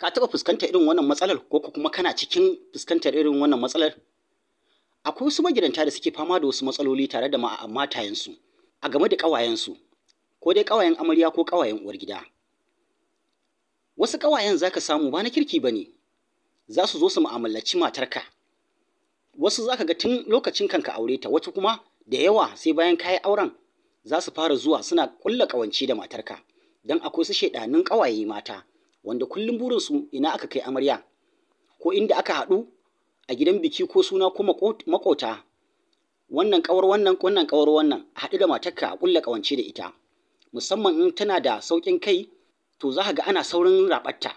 Ka taɓa fuskantar irin wannan matsalar ko kuma kana cikin fuskantar irin wannan matsalar? Akwai wasu magidanta da suke fama da wasu matsaloli tare da matayensu a game da ƙawayensu, ko dai ƙawayen amarya ko ƙawayen uwar gida. Wasu ƙawayen za ka samu ba na kirki ba ne, za su zo su mu'amalaci matarka. Wasu za ka ga tun lokacin kanka aure ta, wata kuma da yawa sai bayan ka yi auren za su fara zuwa suna ƙulla ƙawance da matarka. Don akwai su shaiɗanun ƙawaye mata wanda kullum burinsu ina aka kai amarya ko inda aka haɗu a gidan biki ko suna ko maƙota, wannan ƙawar wannan, wannan ƙawar wannan, a haɗu da matarka a ƙulla ƙawance da ita. Musamman in tana da sauƙin kai, to za ka ga ana saurin raɓarta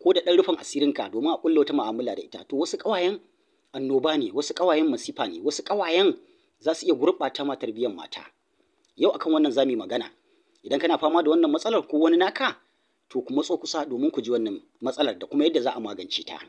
ko da ɗan rufin asirinka domin a ƙulla wata mu'amala da ita. To wasu ƙawayen annoba ne, wasu ƙawayen masifa ne, wasu ƙawayen za su iya gurɓata ma tarbiyyar mata. Yau akan wannan za mu yi magana. Idan kana fama da wannan matsalar ko wani naka, to ku matso kusa domin ku ji wannan matsalar da kuma yadda za a magance ta.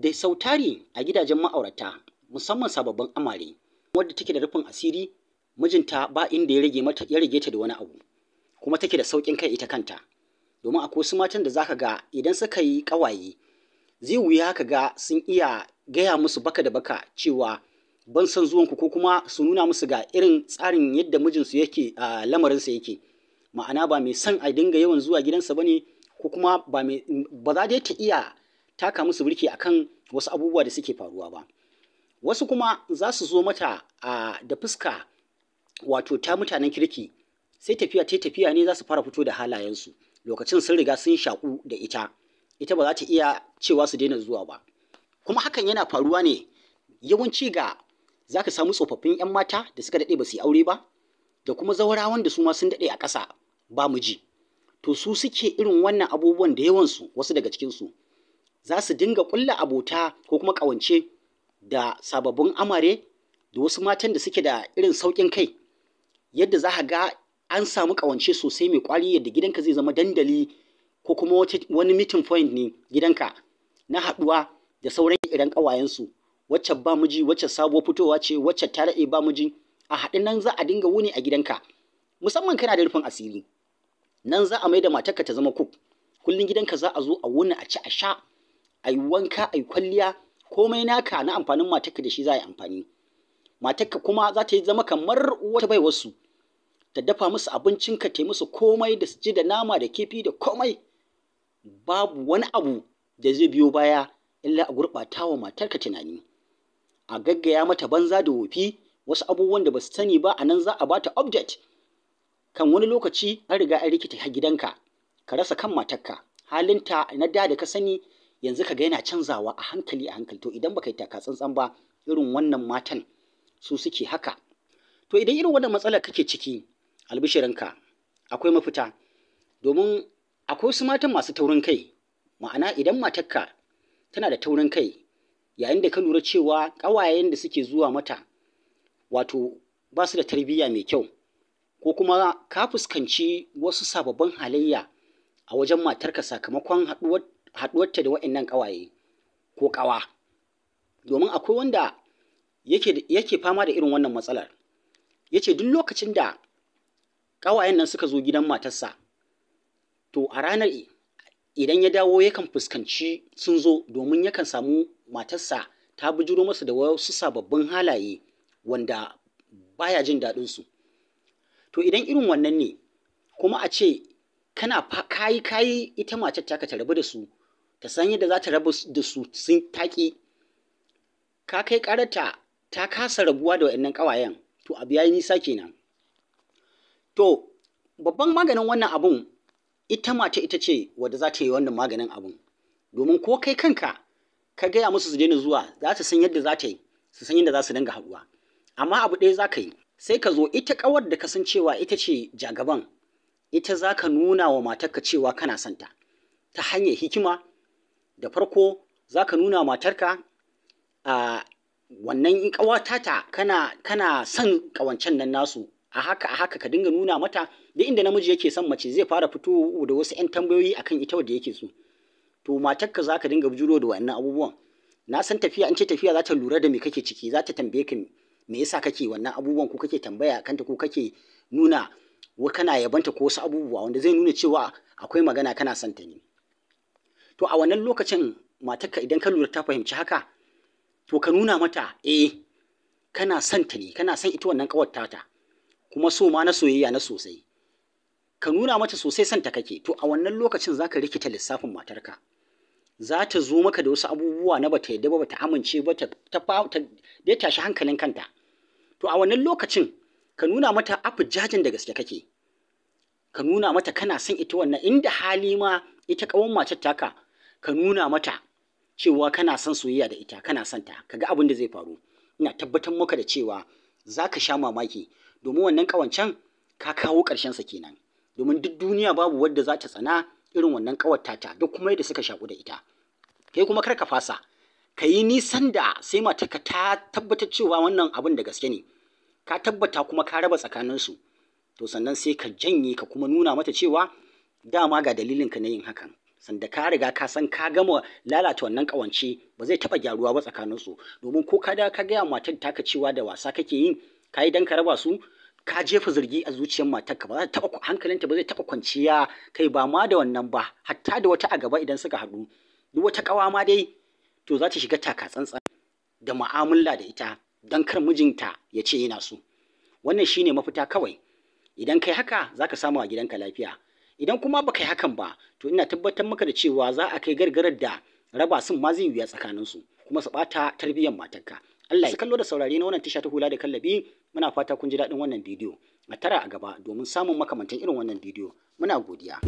Da sautari a gidajen ma'aurata, musamman sababbin amare, wadda take da rufin asiri, mijinta ba inda ya rage mata, ya rage ta da wani abu, kuma take da sauƙin kai ita kanta. Domin akwai wasu matan da zaka ga idan suka yi ƙawaye, zai wuya ka ga sun iya gaya musu baka da baka cewa ban son zuwanku, ko kuma su nuna musu ga irin tsarin yadda mijinsu yake, a lamarinsa yake. Ma'ana ba mai son a dinga yawan zuwa gidansa bane, ko kuma ba mai, ba za dai ta iya taka musu birki akan wasu abubuwa da suke faruwa ba. Wasu kuma za su zo mata da fuska wato ta mutanen kirki, sai tafiya ta tafiya ne za su fara fito da halayensu. Lokacin sun riga sun shaƙu da ita, ita ba za ta iya cewa su daina zuwa ba. Kuma hakan yana faruwa ne yawanci ga za ka samu tsofaffin 'yan mata da suka daɗe ba su yi aure ba, da kuma zawarawan da su ma sun daɗe a ƙasa ba miji. To su suke irin wannan abubuwan da yawansu, wasu daga cikinsu za su dinga ƙulla abota ko kuma ƙawance da sababbin amare da wasu matan da suke da irin sauƙin kai, yadda za ka ga an samu ƙawance sosai mai ƙwari, yadda gidanka zai zama dandali ko kuma wani meeting point ne gidanka na haɗuwa da sauran irin ƙawayensu, wacce ba miji, wacce sabuwar fitowa ce, wacce ta daɗe ba miji. A haɗin nan za a dinga wuni a gidanka, musamman kana da rufin asiri. Nan za a mai da matarka ta zama cook. Kullum gidanka za a zo a wuni, a ci, a sha, a yi wanka, a yi kwalliya, komai naka na amfanin matarka da shi za a yi amfani. Matarka kuma za ta yi zama kamar wata baiwarsu, ta dafa musu abincinka, ta yi musu komai da su ci, da nama da kifi da komai. Babu wani abu da zai biyo baya illa a gurɓata wa matarka tunani, a gaggaya mata banza da wofi, wasu abubuwan da ba su sani ba. A nan za a bata update. Kan wani lokaci an riga an rikita gidanka, ka rasa kan matarka. Halinta na da da ka sani yanzu ka ga yana canzawa a hankali a hankali. To idan baka yi taka tsantsan ba, irin wannan matan su suke haka. To idan irin wannan matsalar kake ciki, albishirinka, akwai mafita. Domin akwai wasu matan masu taurin kai. Ma'ana idan matarka tana da taurin kai, yayin da ka lura cewa ƙawayen da suke zuwa mata wato ba su da tarbiyya mai kyau, ko kuma ka fuskanci wasu sababbin halayya a wajen matarka sakamakon haɗuwarta da waɗannan ƙawaye ko ƙawa. Domin akwai wanda yake fama da irin wannan matsalar. Ya ce duk lokacin da ƙawayen nan suka zo gidan matarsa, to a ranar idan ya dawo yakan fuskanci sun zo, domin yakan samu matarsa ta bijiro masa da wasu sababbin halaye wanda baya jin daɗinsu. To idan irin wannan ne, kuma a ce kana kayi kayi ita matar taka ta rabu da su, ta san yadda za ta rabu da su, sun taƙi, ka kai ƙararta ta kasa rabuwa da waɗannan ƙawayen, to abu yayi nisa kenan. To babban maganin wannan abun, ita mata ita ce wadda za ta yi wannan maganin abun. Domin ko kai kanka ka gaya musu su daina zuwa, za ta san yadda za ta yi, su san yadda za su dinga haɗuwa. Amma abu ɗaya za ka yi, sai ka zo ita ƙawar da ka san cewa ita ce jagaban, ita za ka nuna wa matarka cewa kana son ta ta hanyar hikima. Da farko za ka nuna matarka a wannan ƙawa tata kana son ƙawancen nan nasu. A haka a haka ka dinga nuna mata, duk inda namiji yake son mace zai fara fito da wasu 'yan tambayoyi akan ita wadda yake so. To matarka za ka dinga bijiro da wannan abubuwan. Na san tafiya, an ce tafiya za ta lura da me kake ciki, za ta tambaye ka me yasa kake wannan abubuwan, ko kake tambaya kanta, ko kake nuna wa kana yabanta, ko wasu abubuwa wanda zai nuna cewa akwai magana, kana son ta ne. To a wannan lokacin matarka idan ka lura ta fahimci haka, to ka nuna mata eh kana son ta ne, kana son ita wannan kawar tata, kuma so ma na soyayya na sosai. Ka nuna mata sosai son ta kake. To a wannan lokacin zaka rikita lissafin matarka. Za ta zo maka da wasu abubuwa na bata yadda ba, bata amince ba, ta ta dai tashi hankalin kanta. To a wannan lokacin ka nuna mata jajin da gaske kake. Ka nuna mata kana son ita wannan, inda hali ma ita kawan matar taka ka nuna mata cewa kana son soyayya da ita, kana son ta, kaga abin da zai faru. Ina tabbatar maka da cewa za ka sha mamaki, domin wannan ƙawancen ka kawo ƙarshen sa kenan. Domin duk duniya babu wadda za ta tsana irin wannan ƙawar tata, duk kuma yadda suka shaƙu da ita. Kai kuma kar ka fasa, ka yi nisan da sai matarka ta tabbatar cewa wannan abin da gaske ne, ka tabbata kuma ka raba tsakaninsu. To sannan sai ka janye, ka kuma nuna mata cewa dama ga dalilin ka na yin hakan. Sanda ka riga ka san ka gama lalata wannan ƙawance, ba zai taɓa gyaruwa ba tsakaninsu. Domin ko ka da ka gaya matar taka cewa da wasa kake yin, ka yi don ka raba su, ka jefa zargi a zuciyar matarka, ba za ta taɓa, hankalinta ba zai taɓa kwanciya kai ba ma da wannan ba, hatta da wata a gaba idan suka haɗu, duk wata ƙawa ma dai to za ta shiga taka tsantsan da mu'amala da ita, don kar mijinta ya ce yana so. Wannan shine mafita kawai. Idan kai haka za ka samu a gidanka lafiya. Idan kuma baka yi hakan ba, to ina tabbatar maka da cewa za a kai gargarar da raba sun ma zai wuya tsakaninsu, kuma su ɓata tarbiyyar matarka. Allah ya kallo da saurare na wannan tasha ta Hula da Kallabi, muna fata kun ji daɗin wannan bidiyo. A tara a gaba domin samun makamantan irin wannan bidiyo. Muna godiya.